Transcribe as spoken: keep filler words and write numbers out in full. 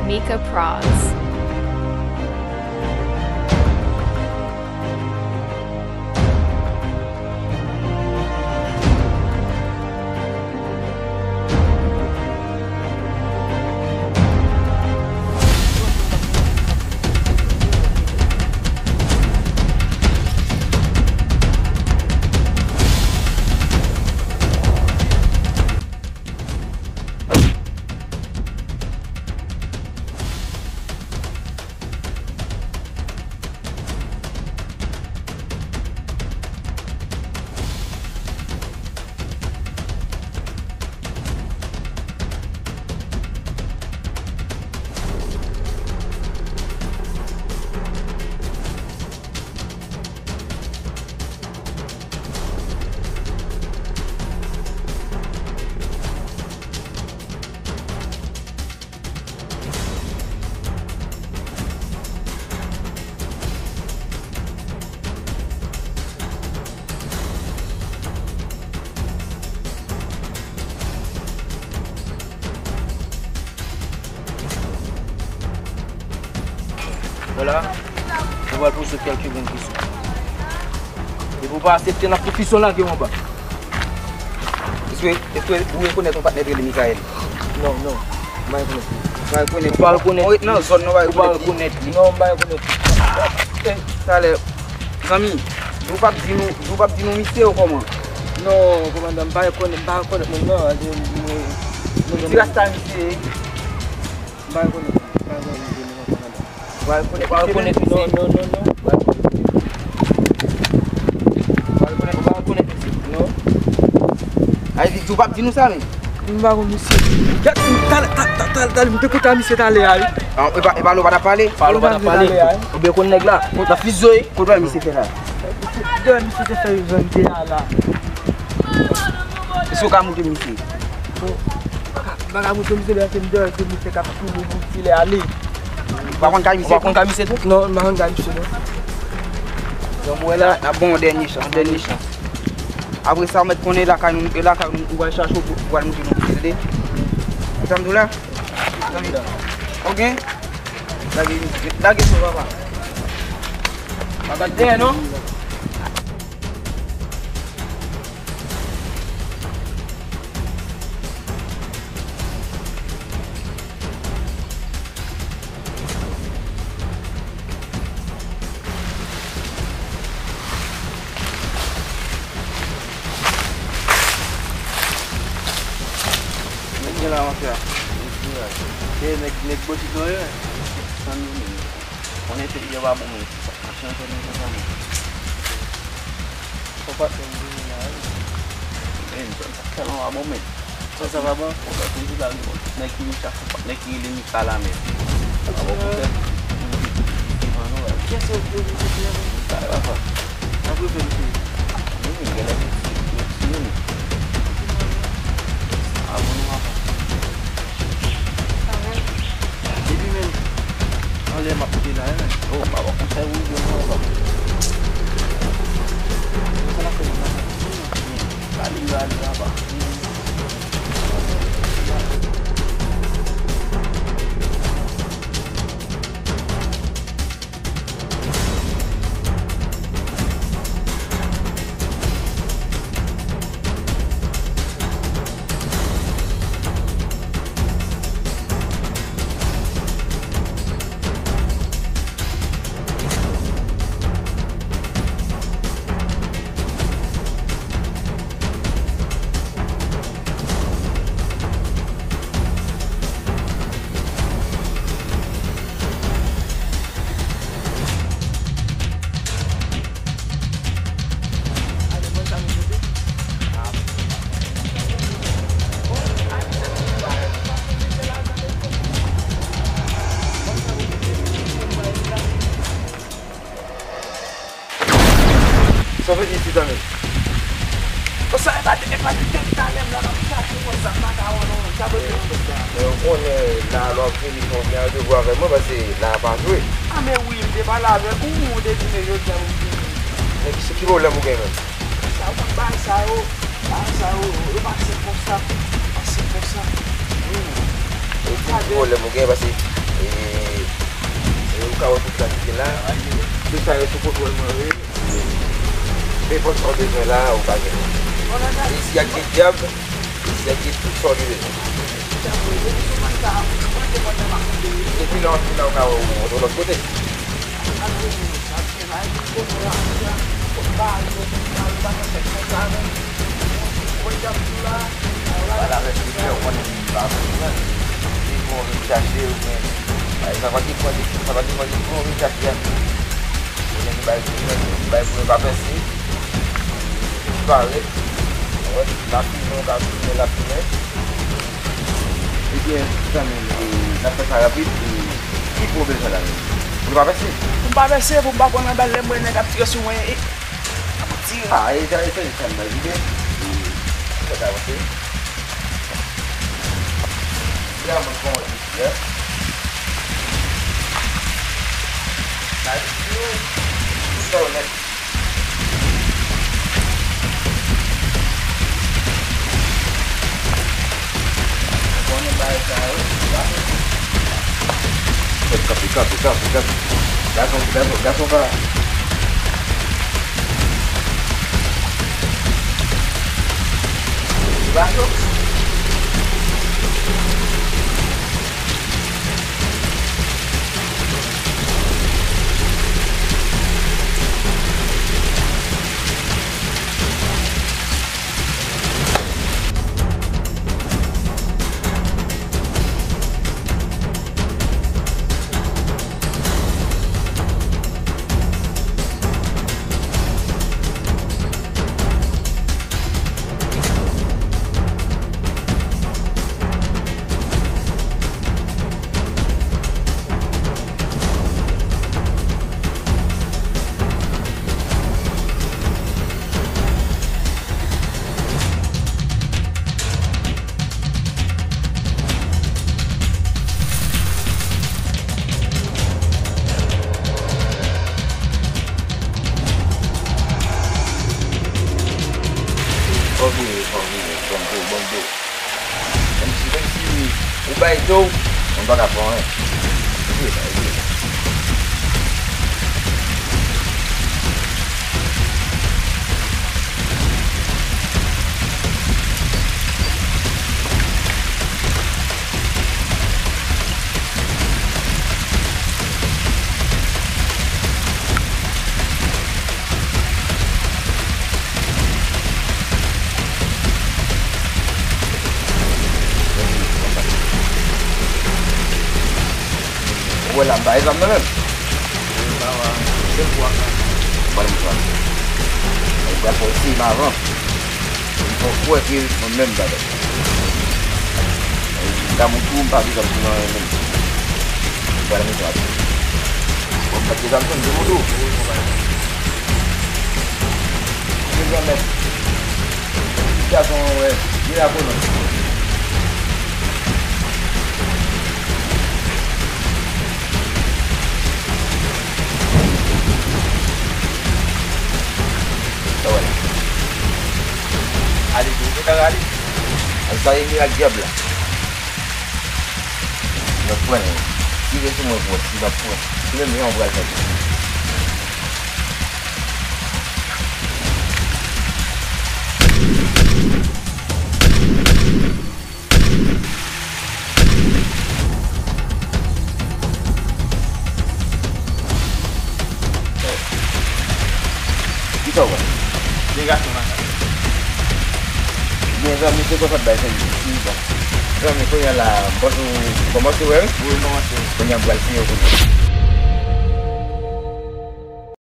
Mika Pras. Vwala, nou pral poze w kèlke grenn kesyon. Depi w pa aksepte, n ap fout pistol lage w anba. Èske, èske ou rekonèt yon patnè ki rele Mikaèl? Non, non. M pa rekonèt li. M pa rekonèt li. Ou pa rekonèt li? Ou ret nan zòn nan, ou pa rekonèt li? Non, m pa rekonèt li. Eh, talè, zanmi, di w p ap di nou, di w p ap di nou misye ou kòman? Non, kòmandan, m pa rekonèt, m pa rekonèt moun nan. Ti rasta misye ye? M pa rekonèt, m pa rekonèt misye, non, kòmandan. Ou pa rekonèt misye menm? Non, non, non, non. Ou pa rekonèt, ou pa rekonèt misye? Non. Ay, di, ou p ap di nou sa menm? M pa konn misye. Gad, talè, talè, talè, talè, m te kontan misye talè a, wi. Ah, e pa, e pa nou pa t ap pale? Pa nou pa t ap pale. Ou byen konn nèg la. Nan fizoye. Kote misye fè la? Dèyè misye te fè yo jwenn te a la. Èske w ka montre misye? Bon, m pa ka montre misye, lè se m dèyè, se misye k ap toule, m file ale. Ou pa konn kay misye? Ou pa konn kay misye tou? Non, m pa konn kay misye, non. Donk, ou wè la, n ap ba w yon dènye chans, yon dènye chans. Apre sa, ou mèt konnen lakay nou, e lakay nou, ou pral chache, ou pral montre nou misye, tande? Ou tann tou la? Ok? Lage, lage sou papa. Pa bat dèyè, non? Nèg gen la, monchè. E nèg, nèg bòchit yo ye. San nou menm. Konnen peyi a pa bon menm. Machin an fè nou konsa menm. Fò pa fè nou vini la, wi. Men, zòn sa tèlman pa bon menm. Sa, sa pa bon? Bon, sa toujou la, wi, bon. Nèg ki vin chache, nèg ki rele Mika la menm. Sa pa bon pou fè. Kiyès ou vle di se klè menm? Mika la, pa. Apre fè misye. Wi, men, genlè misye, misye, wi. Abone, papa. Epi menm, anlè m ap moute la, wi, men. Oh, papa, konsèy ou jwenn nan, papa. Sa n ap fè menm la? Rale, rale, papa. Sa fè isit la menm? Konsa, e pa, e pa depi talè m la m ap chache konsa, m pa ka wè non, sa vle di. Men ou konnen la lè w ap vini fò w gen randevou avè mwen, paske la pa jwe. Ah, men wi, m te pale avèk ou, ou te di men jodi a pou m vini. Men ki, ki pwoblèm ou gen menm? Sa, ou konn bagay sa yo, bagay sa yo, yo pase konsa, pase konsa. Wi. E ki pwoblèm ou gen, paske E, e ou ka wè tout sa ki gen la. Tout sa yo sou kontwòl mwen, wi. Nenpòt sa w bezwen la, ou ka jwenn. E si ak gen dyab, e si ak gen tout sa w bezwen. Depi la, w antre la, ou ka wè w antre lòt kote. Wala, mèsi, frè, ou konnen m pa bezwen. Si pou yon vin chache, ou gen, sa pa depann de, sa pa depann de pou yon vin chache a. Ou gen de bay pou mwen, bay pou mwen pa pèse. Disparèt. Ou wè, la fimen, ou ka fimen, la fimen. Ebyen, zanmi m, e, n ap fè sa rapid, e, ki pou w bezwen la menm? Pou nou pa pèse? Pou m pa pèse, pou m pa pran nan bal, lè m wè nèg ap tire sou mwen, e, ap tire. A, e, sa, e, sa, sa m pa vide. E, sa ta avanse. Lè mwen pran yon jis, yè. Sa di nou, sa yo nèt. Konnen bagay sa yo, se pa fèt. Kanpe, kanpe, kanpe, kanpe. Gason, gason, gason pa. Gason. Fò vire, fò vire, banm do, banm do. Menm si, menm si ou bay do, mwen pa ka fè anyen. Vire, vire. Ou wè la, m pa gen zam nan menm. Ba m sa. Mwen pral fè w siy m avan. Ou kwè ke mwen menm m pa fè. Gamo tou, m pa gen zam tou nan men m. M pral mete w atè. Bon, m pa gen zam tou, m gen moto. Ou bezwen mèt. Ti gason, wè, vin la konnen. Sa w wè la? Ale tou, ou gentan rale? Al sa e mirak dyab la. N ap pran l. Tire sou mwen pou wè si n ap pran. Se menm jan w pral fè. Kisa w wè? Gen gason nan kay. Gen zanmi, se konsa bay fè li. Bon. Zanmi, kounye a la, m panse w kòmanse wè, wi? Wi, m kòmanse wè. Kounye a m pral siye w kounye a.